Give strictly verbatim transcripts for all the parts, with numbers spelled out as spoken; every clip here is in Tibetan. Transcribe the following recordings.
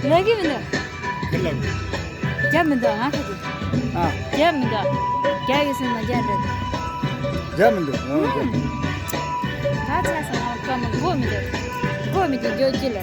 ལབ་ཀྱི་མི་འདུག་ཁྱེད་ལབ་ཀྱི། རྒྱ་མི་འདུག་ང་ཁ་ཅིག་ཨ། རྒྱ་མི་འདུག་རྒྱ་ཡོད་སེམས་ན་རྒྱ་འདྲ། རྒྱ་མི་འདུག་ཨོ་རྒྱ། ད་ཚ་ས་ང་ཀ་མ་གོ་མི་འདུག་གོ་མི་འདུག་རྒྱོ་ཅི་ལ།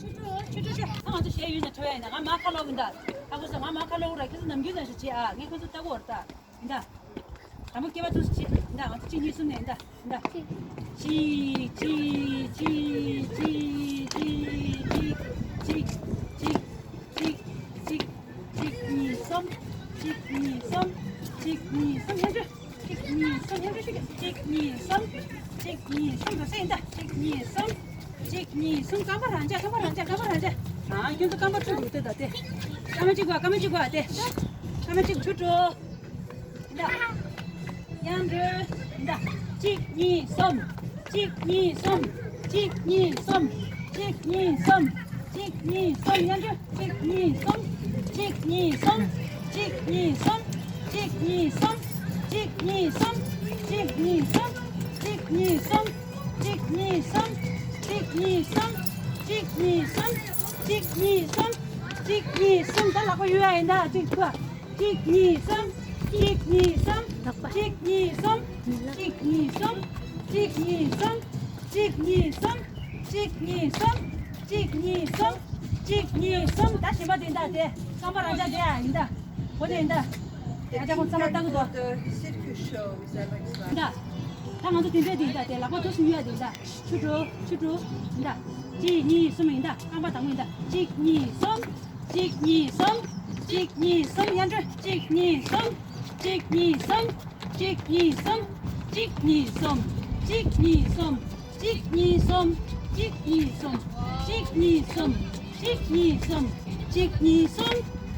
ཆུ་ཆུ་ཆུ་ཆུ་ཆུ། ང་ཚོ་གཞས་ཡོད་ན་ཁྲོ་ཡ་ཡིན་ད། ང་མ་ཁ་ལོག་གི་ད། ཨ་ཁུ་ས་ང་མ་ཁ་ལོག་ར། ཁྱེད་ཚོ་ནམ་རྒྱུན་ནང་བཞིན་བྱེད་ཨ། ངས་ཁོ་ཚོ་ལྟ་གོ་ར་ད། ཡིན་ད། དང་པོ་སྐེད་པ་ཚུགས་སུ་བྱེད། ཡིན་ད། ང་ཚོ་གཅིག་གཉིས་གསུམ་ནས་ཡིན་ད། ཡིན་ད། གཅིག་གཅིག་གཅིག་གཅིག་གཅིག་གཅིག་གཅིག་གཅིག་གཅིག་གཅིག་གཉིས་གསུམ། གཅིག་གཉིས་གསུམ། གཅིག་གཉིས་གསུམ། ཡར་འགྲོ། གཅིག་གཉིས་གསུམ། ཡར་འགྲོ་ཤུགས་རྒྱག་གཅིག་གཉིས་གསུམ། གཅིག་གཉིས་གསུམ། འགྲོ་ས་ཡིན་ད། གཅིག་གཉིས་གསུམ། གཅིག་གཉིས་གསུམ། རྐང་པ་རང་འཇགས། རྐང་པ་རང་འཇགས། རྐང་པ་རང་འཇགས། ཨ། ཁྱོད་ཚོ་རྐང་པ་འཁྲུ་འདུག་སྟེ་ད་དེ། སྐར་མ་གཅིག་གོ། སྐར་མ་གཅིག་གོ་དེ། སྐར་མ་གཅིག་ཆུ་འགྲོ། ཡར་འགྲོ། ཡར་འགྲོ། གཅིག་གཉིས་གསུམ། གཅིག་གཉིས་གསུམ། གཅིག་གཉིས་གསུམ། གཅིག་གཉིས་གསུམ། གཅིག་གཉིས་གསུམ། ཡར་འགྲོ། གཅིག་གཉིས་གསུམ། གཅིག་གཉིས་གསུམ། གཅིག་གཉིས་གསུམ། གཅིག་གཉིས་གསུམ། གཅིག་གཉིས་གསུམ། གཅིག་གཉིས་གསུམ། གཅིག་གཉིས་གསུམ། གཅིག་གཉིས་གསུམ། གཅིག་གཉིས་གསུམ། གཅིག་གཉིས་གསུམ། གཅིག་གཉིས་གསུམ། ད་ལག་པ་གཡུག་ཡ་ཡིན་ད། གཅིག་གཉིས་གསུམ། གཅིག་གཉིས་གསུམ། གཅིག་གཉིས་གསུམ། གཅིག་གཉིས་གསུམ། གཅིག་གཉིས་གསུམ། གཅིག་གཉིས་གསུམ། གཅིག་གཉིས་གསུམ། གཅིག་གཉིས་གསུམ། ད་གཞན་པ་དེ་འདྲ་དེ་རྐང་པ་རང་འཇགས་དེ་ཡ་ཡིན་ད། འོ་དེ་ཡིན་ད། ཡ་ཅག་ཁོང་ཚང་མ་ལྟ་གི་འདུག་ཡིན་ད། ད་ང་ཚོ་དེ་འདྲ་དེ་ཡིན་ད། དེ་ལག་པ་ཐུག་སུ་གཡུག་ཡ་དེ་ཡིན་ད། ཆུ་དྲོ་ཆུ་དྲོ། ཡིན་ད། གཅིག་གཉིས་གསུམ་ཡིན་ད། རྐང་པ་དང་པོ་ཡིན་ད། གཅིག་གཉིས་གསུམ། གཅིག་གཉིས་གསུམ། གཅིག་གཉིས་གསུམ། ཡར་འགྲོ། གཅིག་གཉིས་གསུམ། གཅིག་གཉིས་གསུམ། གཅིག་གཉིས་གསུམ། གཅིག་གཉིས་གསུམ། གཅིག་གཉིས་གསུམ། གཅིག་གཉིས་གསུམ། གཅིག་གཉིས་གསུམ། གཅིག་གཉིས་གསུམ། གཅིག་གཉིས་གསུམ།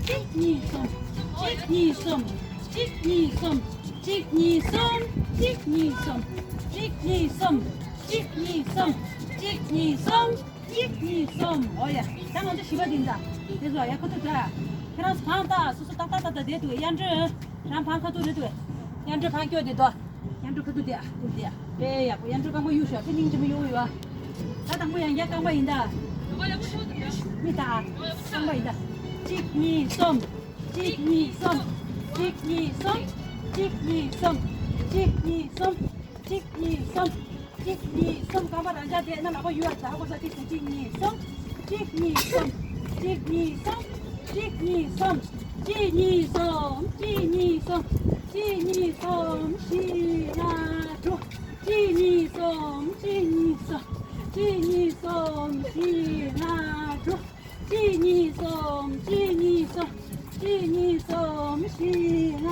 གཅིག་གཉིས་གསུམ། གཅིག་གཉིས་གསུམ། གཅིག་གཉིས་གསུམ། གཅིག་གཉིས་གསུམ། གཅིག་གཉིས་གསུམ། གཅིག་གཉིས་གསུམ། གཅིག་གཉིས་གསུམ། གཅིག་གཉིས་གསུམ། ཨོ་ཡ། ད་ང་ཚོ་བཞི་པ་འདི་འདྲ། དེ་ཚོ་ཡ་ཁ་ཐུག་འདྲ། ཁྱེད་རང་ཚོ་གང་ལྟ་སོ་སོ་ཏག་ཏག་ཏག་ཏག་བསྡད་འདུག་ཡར་འགྲོ། རང་ཕར་ཁ་ཐུག་རེད་འདུག་ཡར་འགྲོ་ཕར་སྐྱོད་བསྡད་དོ། ཡར་འགྲོ་ཁ་ཐུག་བསྡད་ཨ། ཐུག་བསྡད་ཨ། དཔེ་ཡག་པོ། ཡར་འགྲོ་རྐང་པ་གཡུག་ཤོག་དེ་སྙིང་རྗེ་མོ་གཡུག་ཡོད་ཨ། ད་དང་པོ་ཡང་བསྐྱར་རྐང་པ་ཡིན་ད། མི་ད་ཨ། རྐང་པ་ཡིན་ད། གཅིག་གཉིས་གསུམ། གཅིག་གཉིས་གསུམ། གཅིག་གཉིས་གསུམ། གཅིག་གཉིས་གསུམ། གཅིག་གཉིས་གསུམ། གཅིག་གཉིས་གསུམ། གཅིག་གཉིས་གསུམ། རྐང་པ་རང་འཇགས་བསྡད་ན་ལག་པ་གཡུག་ཡ་ད་ཧ་གོ་ས། གཅིག་གཉིས་གསུམ། གཅིག་གཉིས་གསུམ། གཅིག་གཉིས་གསུམ། གཅིག་གཉིས་གསུམ། གཅིག་གཉིས་གསུམ། གཅིག་གཉིས་གསུམ། གཅིག་གཉིས་གསུམ། བཞི་ལྔ་དྲུག་གཅིག་གཉིས་གསུམ། གཅིག་གཉིས་གསུམ། གཅིག་གཉིས་གསུམ། བཞི་ལྔ་དྲུག་གཅིག་གཉིས་གསུམ། གཅིག་གཉིས་གསུམ། གཅིག་གཉིས་གསུམ། བཞི་ལྔ་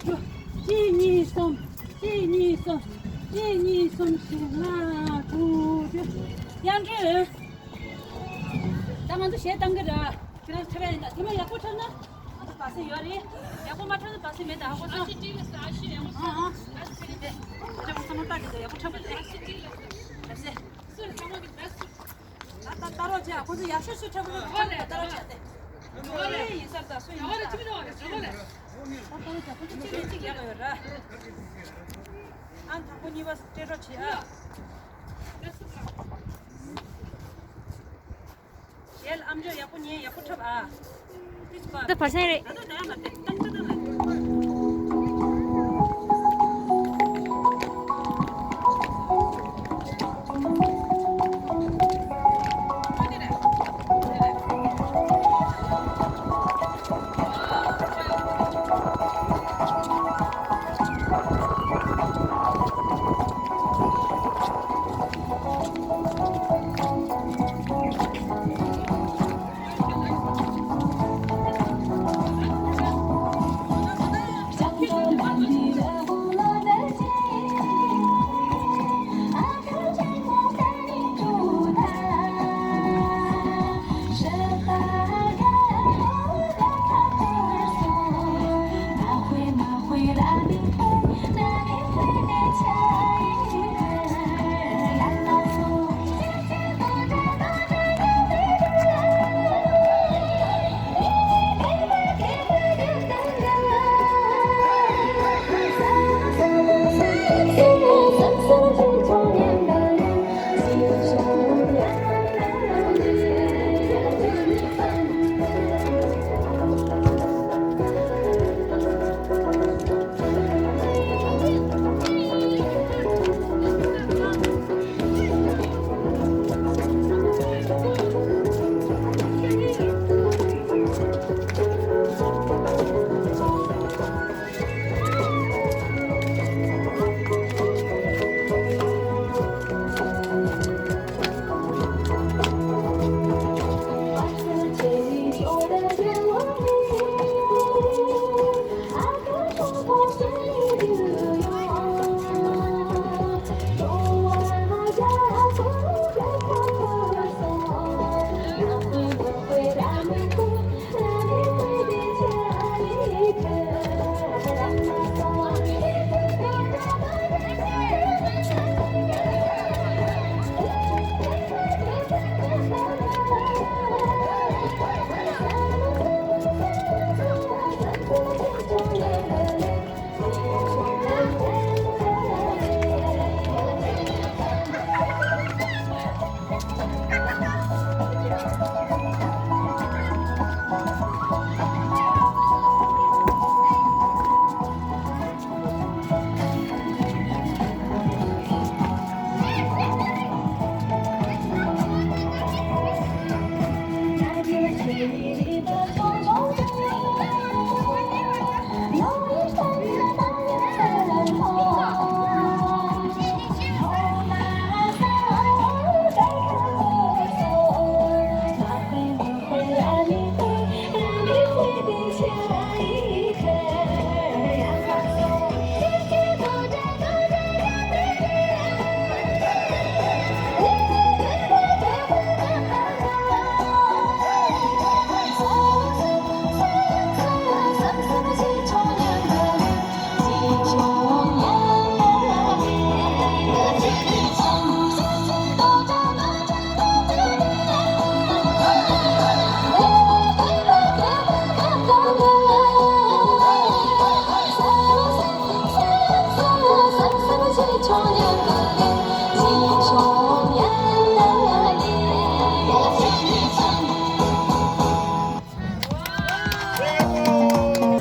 དྲུག་གཅིག་གཉིས་གསུམ། གཅིག་གཉིས་གསུམ། གཅིག་གཉིས་གསུམ། བཞི་ལྔ་དྲུག་ཡར་འགྲོ། ད་ང་ཚོ་གཞས་བཏང་གི་ར། ཁྱེད་རང་འཁྲབ་ཡ་ཡིན་ད། ཐེངས་མ་ཡག་པོ་འཁྲབ་ན་ང་ཚོ་སྦ་སེ་ཡོད་རེད། ཡག་པོ་མ་འཁྲབ་ན་སྦ་སེ་མེད་ད། ཧ་གོ་སོང་། ཨ་ཨ། ཨ་ཨ། ཁྱེད་རང་ཚང་མ་ལྟ་གི་འདུག་ཡག་པོ་འཁྲབ་པ་རེད། སྦ་སེ། ད་ད་ལྟ་རོགས་བྱས། ཁོ་ཚོ་ཡག་ཤོས་སུ་འཁྲབ་གི་རེད། ད་ལྟ་རོགས་བྱས་ཏེ། ཡིན་ས་ད་སུ་ཡིན་ས། ཡག་པོ་གཅིག་ལས་གཅིག་ཡག་ཡོད་ར། ཨང་དང་པོ་གཉིས་པ་སྤྲད་རོགས་བྱེད་ཨ། ཡལ་ཨམ་ཅོག་ཡག་པོ་ཉན། ཡག་པོ་འཁྲབ་ཨ། ཏིས་པ། ད་བར་སེང་རེད། ད་ད་ད་ཡང་མ་དེ་ཏང་ཅི་ཏང་ལ།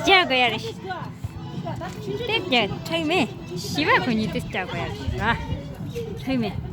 ཅག་གི་ཡ་རེད། དེབ་ཀྱི་ཁྲེག་མེ། ཞི་བ་ཁོ་གཉིས་དེ་ལྕགས་པ་ཡར་ར། ཁྲེག་མེ།